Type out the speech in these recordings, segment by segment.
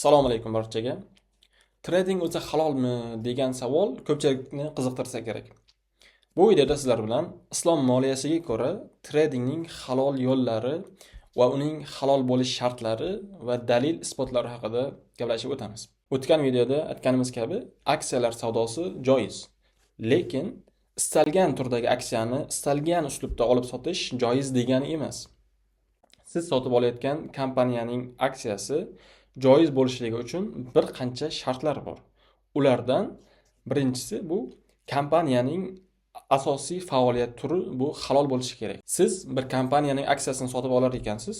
Assalomu alaykum barchaga. Trading o'zi halolmi degan savol ko'pchilikni qiziqtirsa kerak. Bu videoda sizlar bilan islom moliyasiga ko'ra tradingning halol yo'llari va uning halol bo'lish shartlari va dalil isbotlari haqida gaplashib o'tamiz. O'tgan videoda aytganimiz kabi, aksiyalar savdosi joiz. Lekin istalgan turdagi aksiyani istalgan uslubda olib sotish joiz degani emas. Siz sotib olayotgan kompaniyaning aksiyasi joiz bo'lishligi uchun bir qancha shartlar bor. Ulardan birinchisi bu kompaniyaning asosiy faoliyat turi bu halol bo'lishi kerak. Siz bir kompaniyaning aksiyasini sotib olar ekansiz,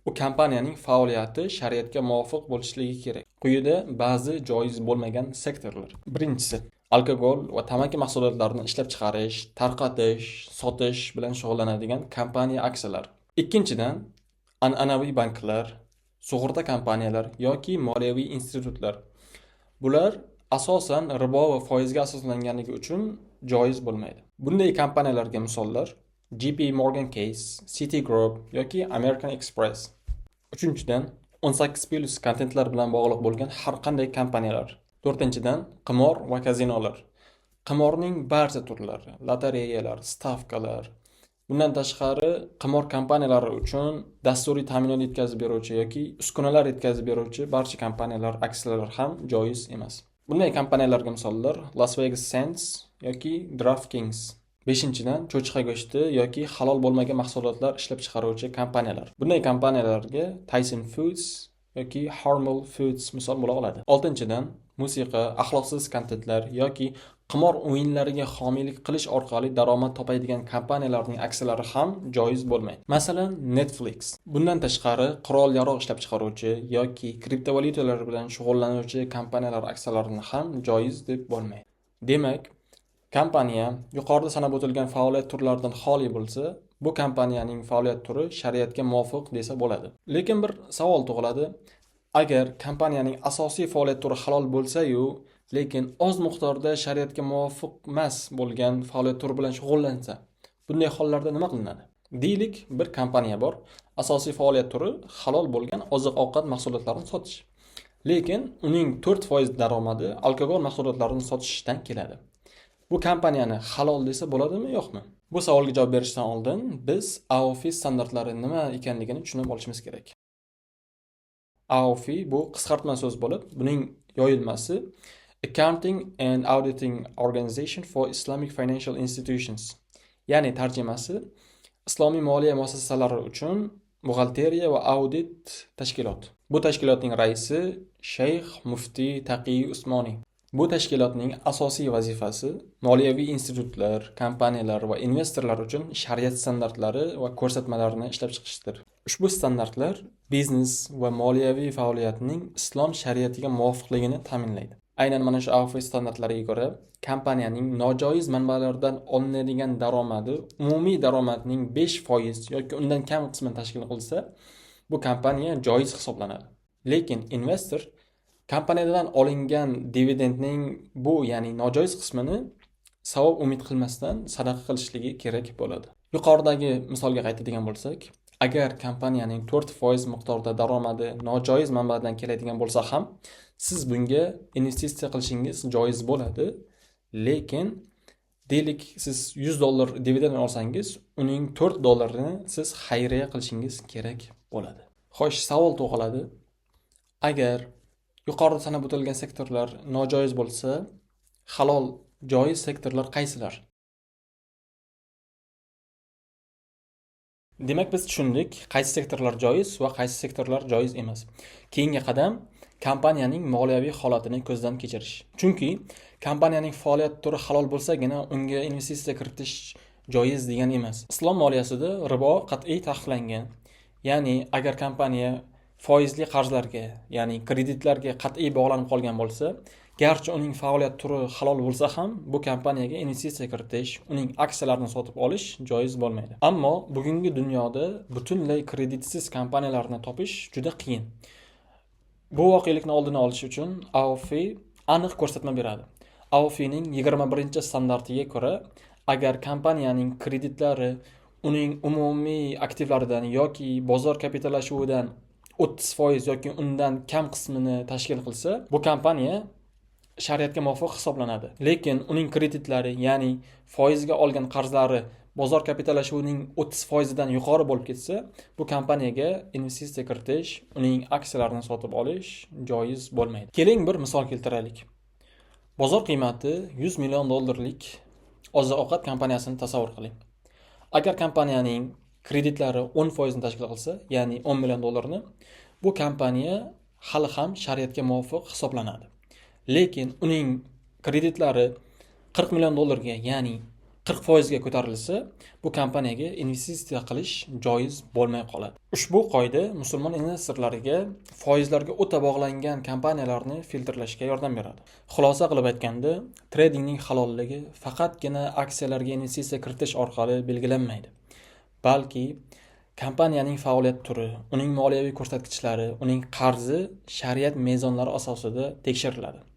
u kompaniyaning faoliyati shariatga muvofiq bo'lishligi kerak. Quyida ba'zi joiz bo'lmagan sektorlar. Birinchisi, alkogol va tamaki mahsulotlarini ishlab chiqarish, tarqatish, sotish bilan shug'ullanadigan kompaniya aksiyalari. Ikkinchidan, an'anaviy banklar, sug'urta kompaniyalar yoki moliyaviy institutlar. Bular asosan ribo va foizga asoslanganligi uchun joiz bo'lmaydi. Bunday kompaniyalarga misollar JP Morgan Chase, Citigroup yoki American Express. Uchinchidan, 18+ kontentlar bilan bog'liq bo'lgan har qanday kompaniyalar. To'rtinchidan, qimor va kazinolar. Qimorning barcha turlari, lotereyalar, stavkalar. Bundan tashqari, qimor kompaniyalari uchun dasturiy ta'minot yetkazib beruvchi yoki uskunalar yetkazib beruvchi barcha kompaniyalar aksiyalari ham joiz emas. Bunday kompaniyalarga misollar Las Vegas Sands yoki DraftKings. Beshinchidan, cho'chqa go'shti yoki halol bo'lmagan mahsulotlar ishlab chiqaruvchi kompaniyalar. Bunday kompaniyalarga Tyson Foods yoki Hormel Foods misol bo'la oladi. Oltinchidan, musiqa, axloqsiz kontentlar yoki qimor o'yinlariga homiylik qilish orqali daromad topadigan kompaniyalarning aksiyalari ham joiz bo'lmaydi. Masalan, Netflix. Bundan tashqari, qurol-yarog' ishlab chiqaruvchi yoki kriptovalyutalar bilan shug'ullanuvchi kompaniyalar aksiyalarini ham joiz deb bo'lmaydi. Demak, kompaniya yuqorida sanab o'tilgan faoliyat turlaridan xoli bo'lsa, bu kompaniyaning faoliyat turi shariatga muvofiq desa bo'ladi. Lekin bir savol tug'iladi. Agar kompaniyaning asosiy faoliyat turi halol bo'lsa-yu, lekin oz miqdorda shariatga muvofiq emas bo'lgan faoliyat turi bilan shug'ullansa, bunday hollarda nima qilinadi? Deylik, bir kompaniya bor, asosiy faoliyat turi halol bo'lgan oziq-ovqat mahsulotlarini sotish. Lekin uning 4% daromadi alkogol mahsulotlarini sotishdan keladi. Bu kompaniyani halol desa bo'ladimi, yo'qmi? Bu savolga javob berishdan oldin biz AAOIFI standartlari nima ekanligini tushunib olishimiz kerak. AAOIFI bu qisqartma so'z bo'lib, buning yoyilmasi Accounting and Auditing Organization for Islamic Financial Institutions. Ya'ni tarjimasi Islomiy moliya muassasalari uchun buxgalteriya va audit tashkiloti. Bu tashkilotning raisi Shayx Muftiy Taqiy Usmoniy. Bu tashkilotning asosiy vazifasi moliyaviy institutlar, kompaniyalar va investorlar uchun shariat standartlari va ko'rsatmalarini ishlab chiqishdir. Ushbu standartlar biznes va moliyaviy faoliyatning islom shariatiga muvofiqligini ta'minlaydi. Aynan mana shu AAOIFI standartlariga ko'ra, kompaniyaning nojoiz manbalardan olinadigan daromadi umumiy daromadning 5% yoki undan kam qismini tashkil qilsa, bu kompaniya joiz hisoblanadi. Lekin investor kompaniyadan olingan dividendning bu, ya'ni nojoiz qismini savob umid qilmasdan sadaqa qilishligi kerak bo'ladi. Yuqoridagi misolga qaytadigan bo'lsak, agar kompaniyaning 4% miqdorda daromadi nojoiz manbadan keladigan bo'lsa ham, siz bunga investitsiya qilishingiz joiz bo'ladi. Lekin deylik, siz 100 dollar dividend olsangiz, uning 4 dollarini siz xayriya qilishingiz kerak bo'ladi. Xo'sh, savol tug'iladi. Agar yuqorida sanab o'tilgan sektorlar nojoiz bo'lsa, halol joiz sektorlar qaysilar? Demak, biz tushundik, qaysi sektorlar joiz va qaysi sektorlar joiz emas. Keyingi qadam kompaniyaning moliyaviy holatini ko'zdan kechirish. Chunki kompaniyaning faoliyat turi halol bo'lsagina, unga investitsiya kiritish joiz degani emas. Islom moliyasida ribo qat'iy taqiqlangan. Ya'ni agar kompaniya foizli qarzlarga, ya'ni kreditlarga qat'iy bog'lanib qolgan bo'lsa, garchi uning faoliyat turi halol bo'lsa ham, bu kompaniyaga investitsiya kiritish, uning aksiyalarini sotib olish joiz bo'lmaydi. Ammo bugungi dunyoda butunlay kreditsiz kompaniyalarni topish juda qiyin. Bu voqelikni oldini olish uchun AAOIFI aniq ko'rsatma beradi. AAOIFIning 21-standartiga ko'ra, agar kompaniyaning kreditlari uning umumiy aktivlaridan yoki bozor kapitallashuvidan 30% yoki undan kam qismini tashkil qilsa, bu kompaniya shariatga muvofiq hisoblanadi. Lekin uning kreditlari, ya'ni foizga olgan qarzlari bozor kapitallashuvining 30% dan yuqori bo'lib ketsa, bu kompaniyaga investitsiya kiritish, uning aksiyalarini sotib olish joiz bo'lmaydi. Keling, bir misol keltiraylik. Bozor qiymati 100 million dollarlik oziq-ovqat kompaniyasini tasavvur qiling. Agar kompaniyaning kreditlari 10% ni tashkil qilsa, ya'ni 10 million dollarni, bu kompaniya hali ham shariatga muvofiq hisoblanadi. Lekin uning kreditlari 40 million dollarga, ya'ni 40% ga ko'tarilsa, bu kompaniyaga investitsiya qilish joiz bo'lmay qoladi. Ushbu qoida musulmon investorlariga foizlarga o'ta bog'langan kompaniyalarni filtrlashga yordam beradi. Xulosa qilib aytganda, tradingning halolligi faqatgina aksiyalarga investitsiya kiritish orqali belgilanmaydi, balki kompaniyaning faoliyat turi, uning moliyaviy ko'rsatkichlari, uning qarzi shariat mezonlari asosida tekshiriladi.